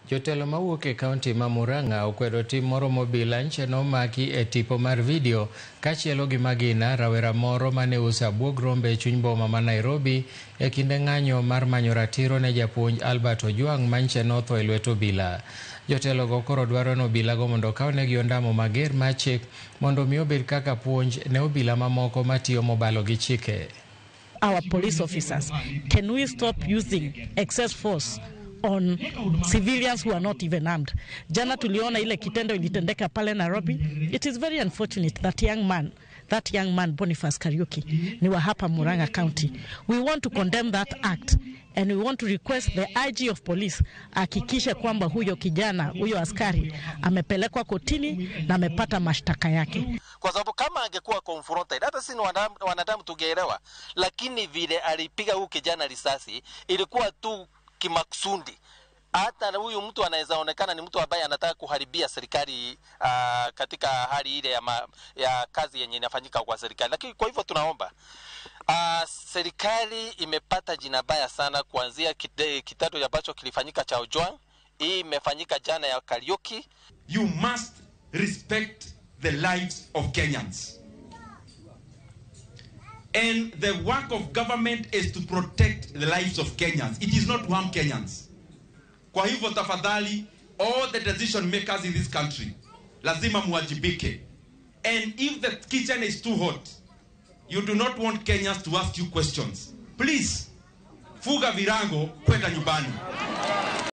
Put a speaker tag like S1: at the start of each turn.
S1: Jotelo mawuok e kaunti ma Murang'a okwedo tim moro mobila nche nomaki e tipo mar video kachielo gi magina rawera moro mane uso abuog rombe e chuny boma ma Nairobi e kinde ng'anyo mar manyo ratiro ne japuonj Albert Ojwang manche notho e lwet obila. Jotelogo koro dwaro ni obilago mondo okawnegi ondamo mager mar chik mondo mi obed kaka puonj ne obila mamoko matiyo mobalo gi chike.
S2: Our police officers, can we stop using excess force on civilians who are not even armed? Jana tuliona ile kitendo ilitendeka pale Nairobi. It is very unfortunate that young man Boniface Kariuki ni wa hapa Murang'a County. We want to condemn that act and we want to request the IG of police ahakikishe kwamba huyo kijana, huyo askari amepelekwa kotini na amepata mashtaka yake.
S3: Kwa sababu kama angekuwa confronted, hata sisi ni wanadamu tungeelewa, lakini vile alipiga huyu kijana risasi ilikuwa tu kimakusudi. Hata huyu mtu anaweza onekana ni mtu ambaye anataka kuharibia serikali katika hali ile ya kazi yenye inafanyika kwa serikali. Lakini kwa hivyo tunaomba, serikali imepata jina baya sana kuanzia kitendo ambacho kilifanyika cha Ojwang, hii imefanyika jana ya Kariuki.
S4: You must respect the lives of Kenyans. And the work of government is to protect the lives of Kenyans. It is not to harm Kenyans. Kwa hivyo tafadhali, all the decision makers in this country, lazima muwajibike. And if the kitchen is too hot, you do not want Kenyans to ask you questions. Please, funga virago, kwenda nyumbani.